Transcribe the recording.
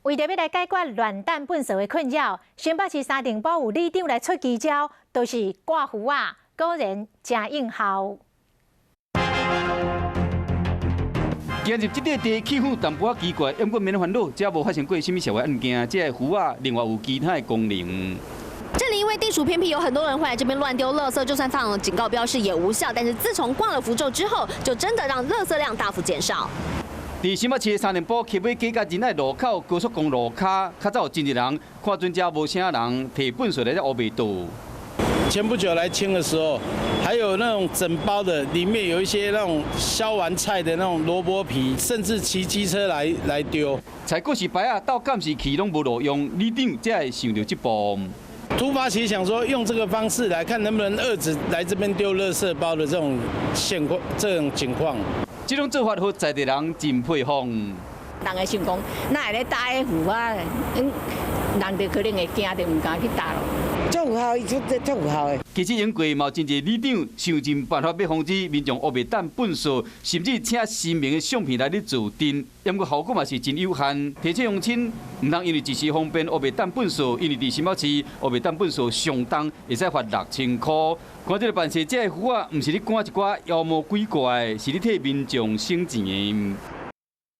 為著欲來解決亂擲糞埽的困擾，新北市三重埔有里長來出奇招，就是掛符仔，果然誠應效。今日這塊地氣氛淡薄仔奇怪，毋過免煩惱，遮無發生過啥物社會案件，這个符仔另外有其他的功能。這裡因為地處偏僻，有很多人會來這邊亂丟垃圾，就算放了警告標示也無效。但是自從掛了符咒之後，就真的讓垃圾量大幅減少。佇新北市三重埔溪尾街佮仁愛路口高速公路跤，較早有真濟人看準遮無啥人，提糞埽來遮烏白倒。前不久來清的時候，還有那種整包的，裡面有一些那種削完菜的那種蘿蔔皮，甚至騎機車來丟。菜告示牌仔，鬥監視器攏無路用，里長才會想著這步。突發奇想說，用這個方式來看能不能遏止來這邊丟垃圾包的這種現況、這種情況。這種做法予在地人真佩服。人會想講，哪會咧貼彼符仔，人就可能會驚，就毋敢去貼囉。足有效，伊出這足有效的。其實英國嘛有真濟里長想盡辦法欲防止民眾烏白擲糞埽，甚至請神明的相片來咧坐鎮，毋過效果嘛是真有限。提醒鄉親，毋通因為一時方便烏白擲糞埽，因為佇新北市烏白擲糞埽上重會使罰6000箍。看這个辦事，這个符仔，毋是咧趕一寡妖魔鬼怪，是咧替民眾省錢的。